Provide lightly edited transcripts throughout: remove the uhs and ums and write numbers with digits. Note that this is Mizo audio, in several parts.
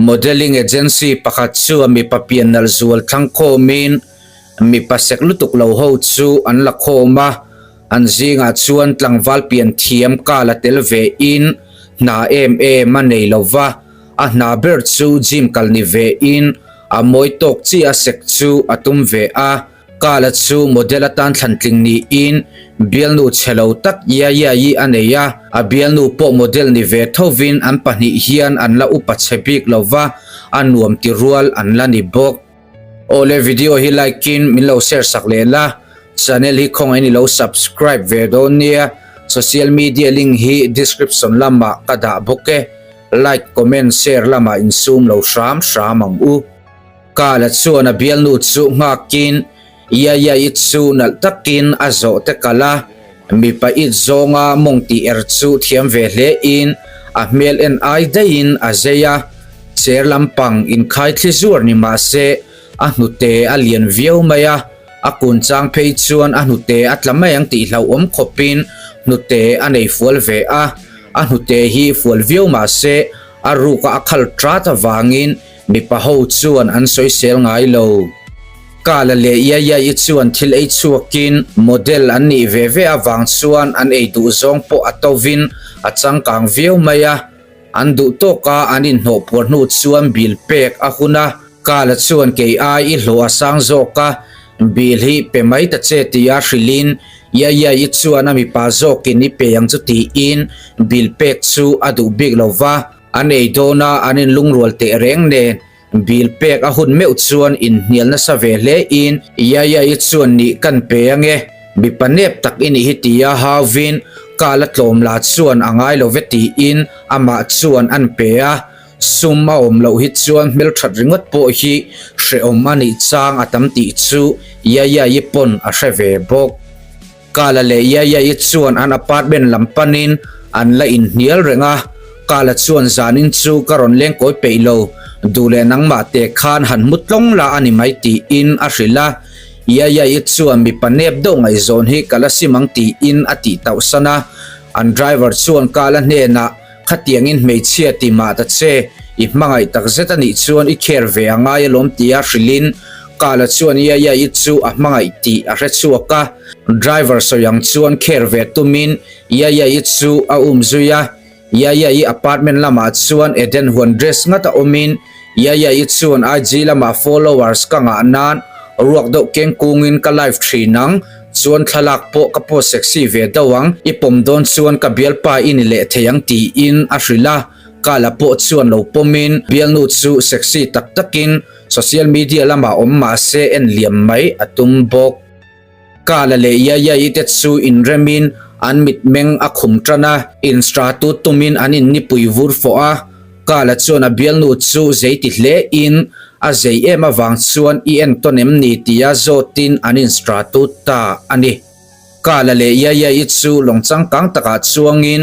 Modelling agency pakhat chu mipa pian nalh zual thlang khawmin mipa sek lutuk lo ho chu an la khawm a, an zingah chuan tlangval pian thiam ka la tel ve in hna em em a nei lo va, a hna ber chu gym kal ni ve in a mawi tawk chi a sek chu a tum ve a. Kala chu model atan thlan tling niin bialnu chhe lo tak Yaya-i a nei a, a bialnu pawh model ni ve thovin an pahnih hian an la upa chhe bik lo va, a nuam ti rual an la ni bawk. Awle video hi like in min lo share sak leh la, channel hi khawngaih in i lo subscribe ve dawn nia, social media link hi description lamah ka dah bawk e, like comment share lamah insum lo hram hram ang u. Kala chuan a bialnu chu nghakin Yaya-i chu nalh takin a zawh te kalh a, mipa it zawnga mawng tih er chu thiam ve hle in a hmel en ai daihin a zei a, chair lampang inkhai thli zuar ni mah se a hnute a lian viau mai a, a kun chang phei chuan a hnute a tla mai ang tih hlauhawm khawpin hnute a nei fual ve a, a hnute hi fual viau mah se a ruka a khal tat avangin Mipa ho chuan an sawisel ngai lo. Kala leh Yaya-i chuan thil ei chhuakin model an nih ve ve avang chuan an ei duh zawng pawh a tovin a changkang viau mai a. An duh tawka an inhnawh puar hnu chuan bill pek a hun a. Kala chuan kei ai i hlawh a sang zawk a, bill hi pe mai ta che tia hrilhin Yaya-i chuan a mipa zawkin i pe ang chu tiin bill pek chu a duh bik lo va. An ei dawn a, an inlungrual teh reng nen bill pek a hun meuh chuan inhnial nasa ve hle in Yaya-i chuan nih kan pe ange, mipa nep tak i nih hi tia hauvin ka la tlawm la chuan a ngai lo ve tiin amah chuan an pe a, sum a awm loh hi chuan hmelthat ringawt pawh hi hrehawm a nih chang a tam tih chu Yaya-i pawn a hre ve bawk. Kala leh Yaya-i chuan an apartment lam panin an la inhnial reng a, Kala chuan zanin chu ka rawn leng kawi peih lo, duh leh nangmah te khan han hmu tlawng la a ni mai tiin a hrilh a. Yaya-i chuan mipa nep deuh ngaihzawn hi ka la sim ang tiin a tih tauh san a, an driver chuan Kala hnenah Khatiangin hmeichhia ti mah ta che, i hmangaih tak zet a nih chuan i care ve a ngai alawm tia hrilhin Kala chuan Yaya i chu a hmangaih tih a hre chhuak a, driver sawi ang chuan care ve tumin Yaya i chu a um zui a, Yaya i apartment lamah chuan Eden huan dress ngat a awmin Yaya i chuan IG lamah followers ka ngah nan ruak deuh keng kungin ka live thin ang, Chuan thlalak pawh ka post sexy ve deuh ang, i pawm dawn chuan ka bialpa i ni leh thei ang tiin a hrilh a, Kala pawh chuan lo pawmin bialnu chu sexy tak takin social media lamah awm mah se en liam mai a tum bawk. Kala leh Yaya-i te chu inremin an mitmeng a khum tan a, insta tu tumin an innipui vur fawh a, Kala chuan a bialnu chu zei ti hle in a zei em avang chuan i entawn em ni tia zawtin an instratut ta a ni. Kala leh Yaya-i chu lawng changkang takah chuangin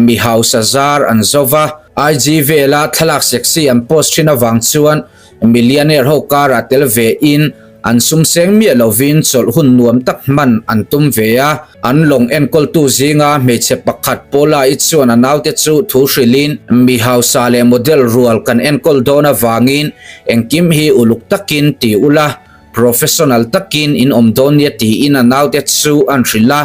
mi hausa zar an zo va, IG vela thlalak sexy an post thin avang chuan Millionaire ho karah tel ve in an sum seng miah lovin chawlh hun nuam tak hman an tum ve a. An lawng enkawltu zinga hmeichhe pakhat Paula-i chuan a naute chu thu hrilhin, Mi hausa leh model rual kan enkawl dawn avangin engkim hi uluk takin ti ula, professional takin in awm dawn nia tiin a naute chu an hrilh a.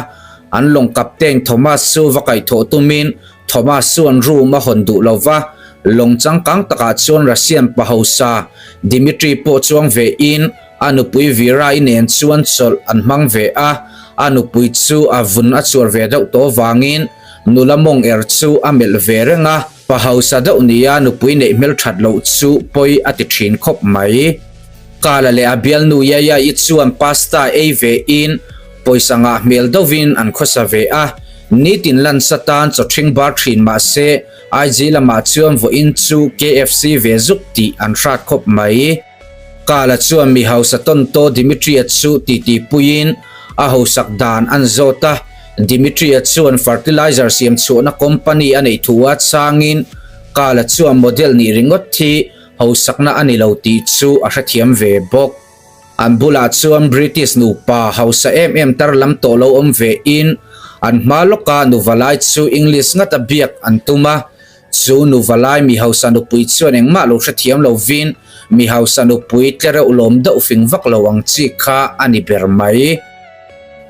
An lawng captain Thomas chu va kaihthawh tumin Thomas chuan room a hawn duh lo va, lawng changkang takah chuan Russian pa hausa Dmitry pawh chuang ve in a nupui Vera-i nen chuan chawlh an hmang ve a, a nupui chu a vun a chuar ve deuh tawh vangin nula mawng er chu a melh ve reng a, pa hausa deuh nia nupui neih hmelthat loh chu pawi a ti thin khawp mai. Kala leh a bialnu Yaya-i chuan pasta ei ve in pawisa ngah hmel deuhin an khawsa ve a, nitin lunch atan chaw ṭhing bar ṭhin mah se IG lamah chuan vawiin chu KFC ve zuk tih an hrat khawp mai. Kala chuan mi hausa tawntaw Dimitri-a chu titi puiin a hausak dan an zawt a, Dimitri-a chuan fertilizer siam chhuahna company a neih thu a changin Kala chuan model nih ringawt hi hausakna a ni lo tih chu a hrethiam ve bawk. An bulah chuan British nupa hausa em em tar lam tawh lo awm ve in an hma lawka nuva lai chu English ngata biak an tum a. Chu nu valai mi hausa nupui chuan engmah lo hrethiam lovin mi hausa nupui tlereuh lawm deuh fing vak lo ang chi kha a ni ber mai.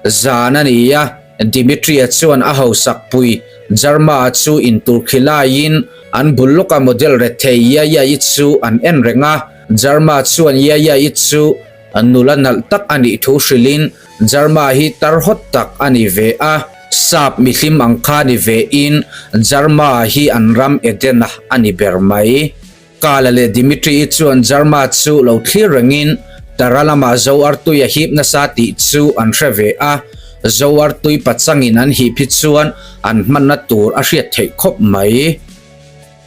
Zan a ni a, Dimitri-a chuan a hausak pui Jarma-a chu intur khi laiin an bul lawka model rethei Yaya-i chu an en reng a. Jarma chuan Yaya-i chu nula nalh tak a nih thu hrilhin Jarma hi tar hawt tak a ni ve a, sap mihlim ang kha ni vein Jarma hi an ram Eden-a a ni ber mai. Kala leh Dimitri-i chuan Jarma chu lo thlir rengin Tara lamah Zo artui a hip nasa tih chu an hre ve a, Zo artui pachangin an hip hi chuan an hmanna tur a hriat theih khawp mai.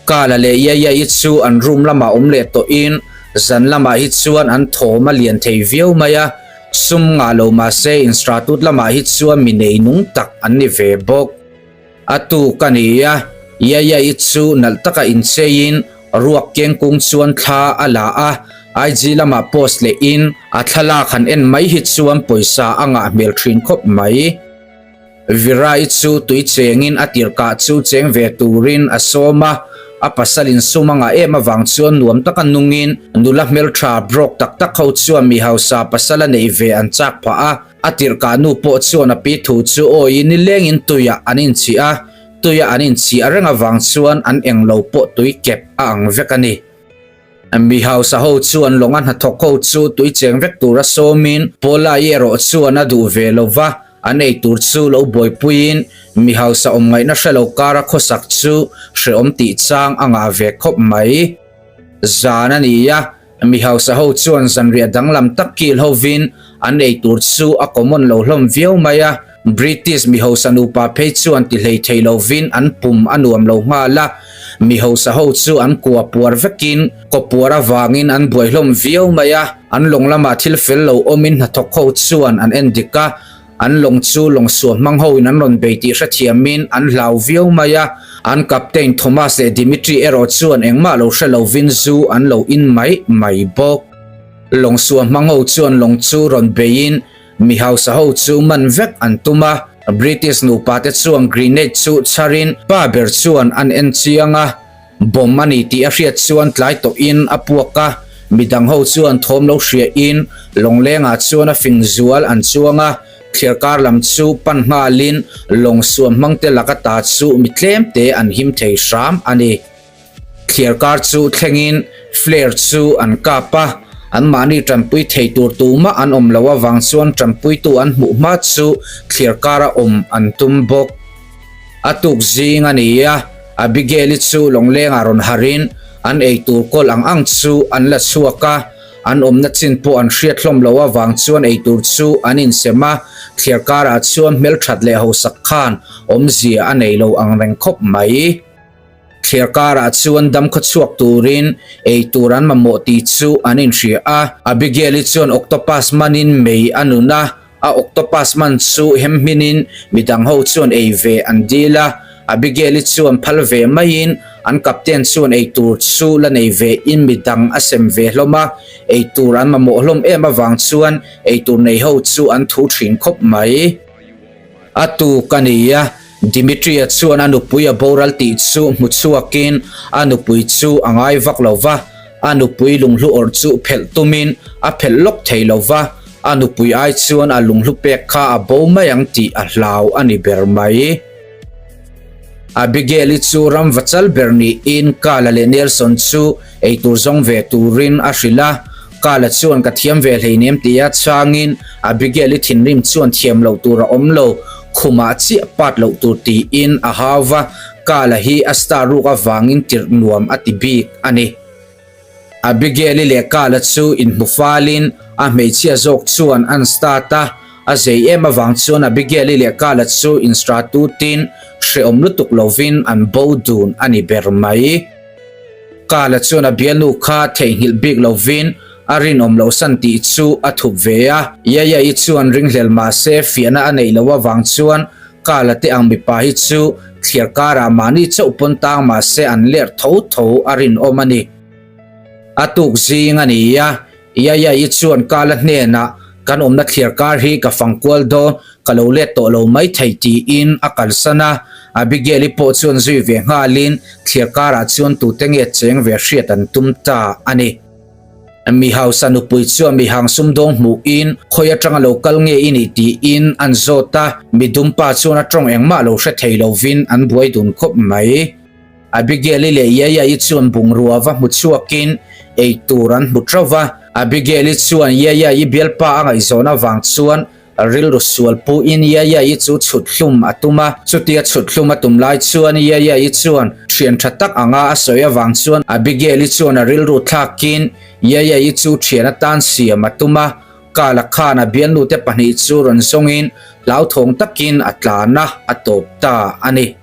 Kala leh Yaya-i chu an room lamah awm leh tawhin zan lamah hi chuan an thawm a lian thei viau mai a, sum ngah lo mahse instratut lamah hi chuan mi nei nung tak an ni ve bawk. A tuk a ni a, Yaya-i chu nalh taka incheiin ruak keng kung chuan thla a la a, IG lamah post lehin a thlalak han en mai hi chuan pawisa a ngah hmel thin khawp mai. Virai chu tui chengin a tirhkah chu cheng ve turin a sawm a, a pasal insum a ngah em avang chuan nuam taka nungin nula hmeltha broke tak tak ho chuan mi hausa pasal a neih ve an chak phah a, a tirhkah nu pawh chuan a pi thu chu awiin nilengin tuiah an inchih a, tuia an inchih a reng avang chuan an englo pawh tui kep a ang vek a ni. Mi hausa ho chuan lawnga hnathawk ho chu tui cheng vek tura sawmin Paula-i erawh chuan a duh ve lo va, an ei tur chu lo buaipuiin mi hausa awm ngaihna hre lo kara khawsak chu hrehawm tih chang a ngah ve khawp mai. Zan a ni a, mi hausa ho chuan zanriah danglam tak kil hovin an ei tur chu a common lo hlawm viau mai a, British mi hausa nupa phei chuan ti hlei thei lovin an pum a nuam lo nghal a, mi hausa ho chu an kua puar vekin kaw puar avangin an buai hlawm viau mai a, an lawng lamah thil fel lo awmin hnathawk ho chuan an en dik a, an lawng chu lawng suam hmang hoin an rawn bei tih hrethiamin an hlau viau mai a, an captain Thomas leh Dimitri erawh chuan engmah lo hre lovin zu an lo in mai mai bawk. Lawng suam hmang ho chuan lawng chu rawn beiin Mi hausa ho chu man vek an tum a, British nupa te chuan grenade chu chharin pa ber chuan an en chiang a, bomb a ni tih a hriat chuan tlai tawhin a puak a, midang ho chuan thawm lo hriahin lawnglengah chuan a fing zual an chuang a, thliarkar lam chu pan nghalin lawng suam hmangte laka ta chu mi tlemte an him thei hram a ni. Thliarkar chu thlengin flare chu an kap a, anmahni tanpui thei tur tumah an awm loh avang chuan tanpuitu an hmuh hma chu thliarkara awm an tum bawk. A tuk zing a ni a, Abigail-i chu lawnglengah rawn harhin an eitur kawl ang ang chu an la chhuak a, an awmna chin pawh an hriat hlawm loh avang chuan eitur chu an insem a, thliarkarah chuan hmelthat leh hausak khan awmzia a nei lo ang reng khawp mai. Thliar karah chuan dam khaw chhuak turin ei tur an mamawh tih chu an inhria a. Abigail-i chuan octopus manin mei a nun a, a octopus man chu hem hminin midang ho chuan ei ve an dil a. Abigail-i chuan phal ve maiin an captain chuan ei tur chu la nei ve in midang a sem ve hlawm a. Ei tur an mamawh hlawm em avang chuan ei tur nei ho chu an thu thin khawp mai. A tuk a ni a, Dimitri-a chuan a nupui a boral tih chu hmu chhuakin a nupui chu a ngai vak lo va, a nupui lunghlu awrh chu phelh tumin a phelh lawk thei lo va, a nupui ai chuan a lunghlu pek kha a bo mai ang tih a hlau a ni ber mai. Abigail-i chu ram va chal ber niin Kala leh Nelson chu eitur zawng ve turin a hrilh a, Kala chuan ka thiam ve hleinem tia chhangin Abigail-i thinrim chuan thiam loh tur a awm lo, khumah chiah pat loh tur tiin a hau va, Kala hi a star ruk avangin tirh nuam a ti bik a ni. Abigail-i leh Kala chu inhmu falin a hmeichhia zawk chuan an start a, a zei em avang chuan Abigail-i leh Kala chu instratutin hrehawm lutuk lovin an bo dun a ni ber mai. Kala chuan a bialnu kha theihnghilh bik lovin a rinawm loh san tih chu a thup ve a. Yaya-i chuan ringhlel mah se fiahna a neih loh avang chuan Kala te ang mipa hi chu thliar karah mahni chauh pawn tang mah se an lerh tho tho a rinawm a ni. A tuk zing a ni a, Yaya-i chuan Kala hnenah kan awmna thliar kar hi ka fang kual dawn, ka lo let tawh lo mai thei tiin a kalsan a. Abigail-i pawh chuan zui ve nghalin thliar karah chuan tute nge cheng ve hriat an tum ta a ni. Mi hausa nupui chuan mi hang sumdawng hmuhin khawi atanga lo kal nge i nih tiin an zawt a, mi dumpa chuan a tawng engmah lo hre thei lovin an buai dun khawp mai. Abigail-i leh Yaya-i chuan bungrua va hmu chhuakin ei tur an hmu teuh va. Abigail-i chuan Yaya-i bialpa a ngaihzawn avang chuan rilru sual puhin Yaya-i chu chhut hlum a tum a. Chutia chhut hlum a tum lai chuan Yaya-i chuan thian tha tak anga a sawi avang chuan Abigail-i chuan a rilru thlakin Yaya-i chu thian atan siam a tum a. Kala khan a bialnute pahnih chu rawn zawngin hlauthawng takin a tlan a, a tawp ta a ni.